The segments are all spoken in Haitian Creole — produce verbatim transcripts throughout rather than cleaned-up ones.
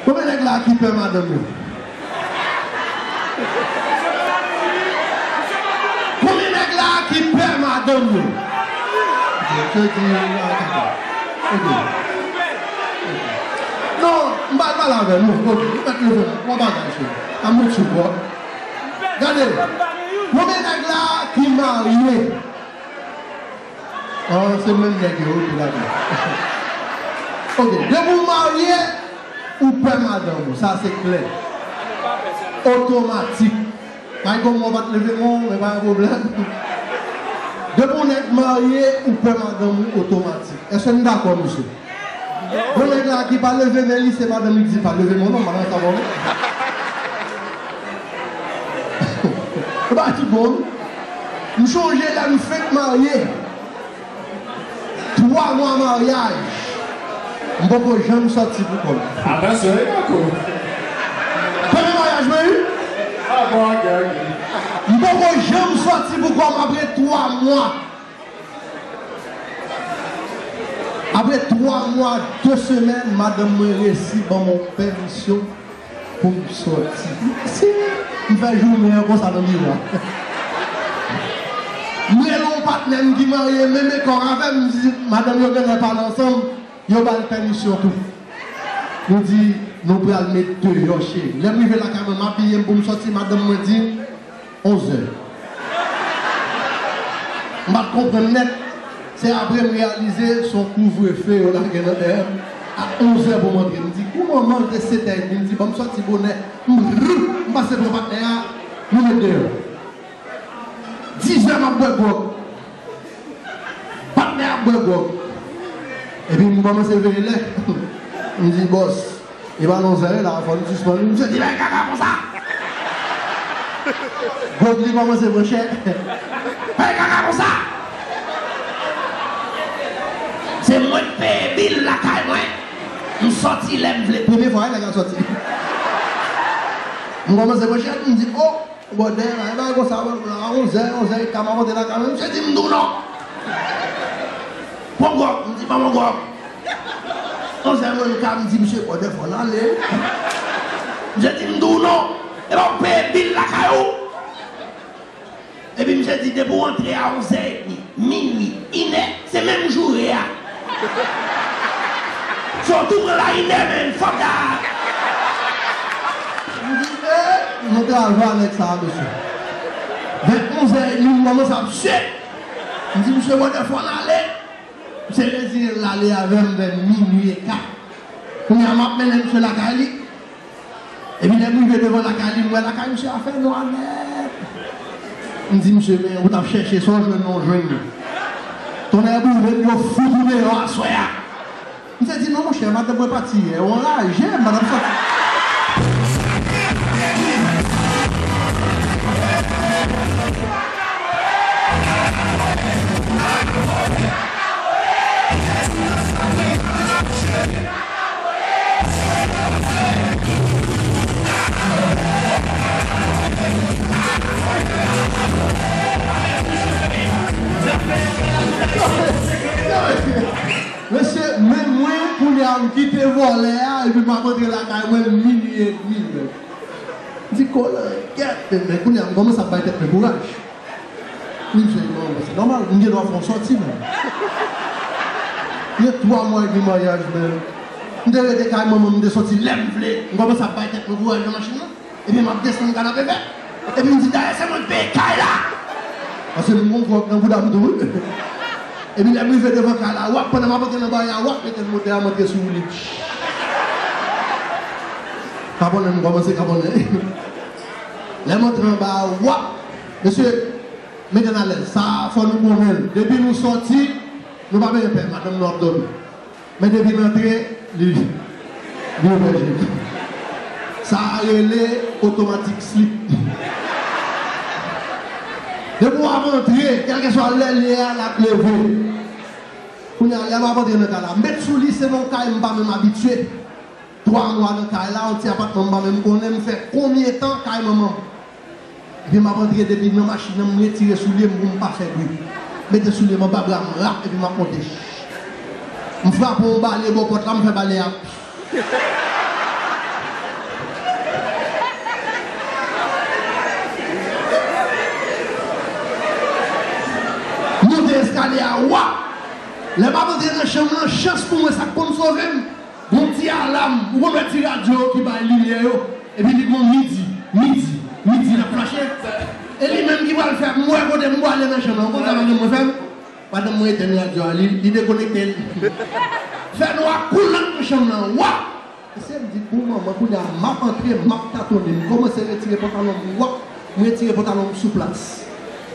Konbyen nèg la ki pè madanm yo? Konbyen nèg la ki pè madanm yo? Ok, ok. Non, m pa pale avè nou. Ok, m mèt leve yon bagay sou. Amout sou bò. Gade, konbyen nèg la ki marye? Ah, se menm nèg yo wi ki la. Ok, depi w marye, ou pè madanm ou, sa se klè. Otomatik. Bay gon mò pa t leve men w, men pa yon pwoblèm. Depi w nèg marye, ou pè madanm ou otomatik. Èske n dakò, mesye? Bon, nèg la ki pa leve men li, se madanm li ki di pa leve men w non, madanm sa bon. E pa ki bon. M chonje lè m fenk marye. Twa mwa maryaj. M poko janm sòti pou kò m. Atansyon, wi, Marco. Premye maryaj mwen, wi. Ah, bon, ok, ok. M poko janm sòti pou kò m apre twa mwa. Apre twa mwa, de semèn, madanm mwen resi ban mwen pèmisyon pou m sòti. Si m fè jounen an konsa nan biwo a. M rele yon patnè m ki marye menm ekò avè m, m di, madanm yo genlè pale ansanm, yo ba l pèmisyon tou. Nou di, nou pral met deyò cheri. Lè m rive lakay mwen, m abiye m pou m sòti, madanm mwen di m, onzè. M pa t konprann nèt. Se apre m reyalize se yon kouvrefe yo lage nan dèyè m. A onzè pou m antre. M di, kouman m antre setè edmi? M di, ban m sòti bonè. M, m pase pran patnè a, nou met deyò. Dizè m ap bwè gwòg. Patnè ap bwè gwòg. Epi m kòmanse veye lè. M di, bòs, e pa nan zè la, fò n sispann. Misye di, bay kaka konsa. Gwòg li kòmanse pran chè. Bay kaka konsa. Se mwen k peye bil lakay mwen. M sòti lè m vle. Premye fwa, wi, nèg la sòti. M kòmanse pran chè, m di, o, bòdè, bay bagay konsa, a onzè, onzè e ka m ap antre lakay mwen. Misye di m di w non. Pran gwòg, m di, ban mwen gwòg. Onzè mwen ka, m di, misye, bòdè, fò n ale. Misye di m di w non. E pa w peye bil lakay ou? Epi misye di, depi w antre a onzè edmi, minui, inè, se menm joure a. So tou pran la inè, men fòk da. M di, e, nou travay avèk sa, mesye. Vè onzè edmi, m kòmanse ap swe. M di, misye, bòdè, fò n ale. Misye reziye l ale avè m vè minui e ka. Kounye a, m ap mennen misye lakay li. Epi lè m rive devan lakay li, m wè lakay misye a fè nwa nèt. M di misye, men ou t ap chèche sa w jwenn nan w jwenn li. Tonnè boule m, yo fout ou deyò aswè a. Misye di, non, monchè, madanm mwen pati yè, ou anraje, madanm sòti. Mesye, men mwen, kounye a, m kite vòlè a, epi m ap antre lakay mwen, minui edmi, men. M di, kolangèt, men, men kounye a, m kòmanse ap bay tèt mwen kouraj. Misye, non, se nòmal, m gen dwa fè yon sòti, men. Gen twa mwa edmi maryaj, men. M te rete kay manman m, m te sòti lè m vle. M kòmanse ap bay tèt mwen kouraj nan machin nan. Epi m ap desann kanape vè. Epi m di, dayè, se mwen k peye kay la. Paske m gon gwòg nan bouda m tou, wi. Epi lè m rive devan kay la, w ap, pandan m ap antre nan baryè a, w ap mete motè a, m antre sou woulib. Kaponnen, m kòmanse kaponnen. Lè m antre anba a, w ap, mesye, mete n alèz. Sa a, fò nou konnen l. Depi nou sòti, nou pa bezwen pè, madanm nou ap dòmi. Men depi n antre, li, li ouvè je l. Sa a rele otomatik slip. Depi w ap antre, kèlkeswa lè l ye a, l ap leve. Kounye a, lè m ap antre nan kay la, m met sou li, se nan yon kay m pa menm abitye. Twa mwa nan kay la, yon ti apatman m pa menm konnen, m fè konbyen tan kay manman m. Epi m ap antre depi nan machin nan, m retire soulye m pou m pa fè bri. Mete soulye m anba bra m, rap, epi m ap monte. M frape yon bale bò pòt la, m fè bale a. Gade a, wap! Lè m ap antre nan chanm lan, chans pou mwen, sa k konn sove m, gon ti alam, ou konn wè ti radyo ki bay limyè yo, epi li gon midi, midi, midi l ap flache. E li menm ki pral fè m wè kote m pwale nan chanm lan. Ou konn sa madanm mwen fè m? Madanm mwen etèn radyo a, li, li dekonekte l. Fè nwa koulant nan chanm lan, wap! Mesye, m di, bon manman, kounye a, m ap antre, m ap tatonnen. M kòmanse retire pantalon m, wap, m retire pantalon m sou plas.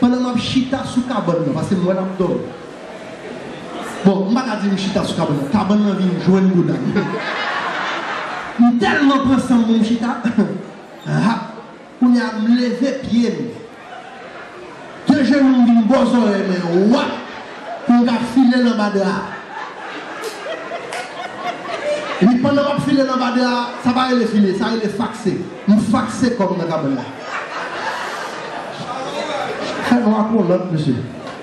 Pandan m ap chita sou kabann nan, paske m wè l ap dòmi. Bon, m pa ka di m chita sou kabann nan. Kabann nan vin jwenn bouda m. M tèlman pran san m pou m chita. Rap. Kounye a, m leve pye m. De jenou m vin bò zòrèy mwen, wap, pou m ka file l anba dra a. Epi pandan m ap file l anba dra a, sa pa rele file, sa rele fakse. M fakse kò m nan kabann la. Fè nwa koulant, mesye.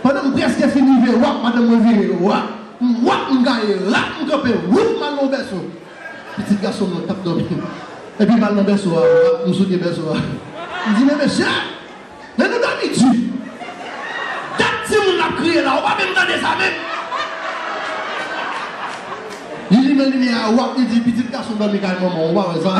Pandan m prèske fin rive, wap, madanm mwen vire, wap, m wap, m gaye, rap, m kanpe, woup, m al nan bèso. Pitit gason m nan t ap dòmi. Epi m al nan bèso a, m soute bèso a. M di, men mesye, men nou dòmi di. Dat timoun l ap kriye la, ou pa menm tande sa menm. Li limen limyè a, wap, li di, pitit gason dòmi kay manman, ou pa wè sa?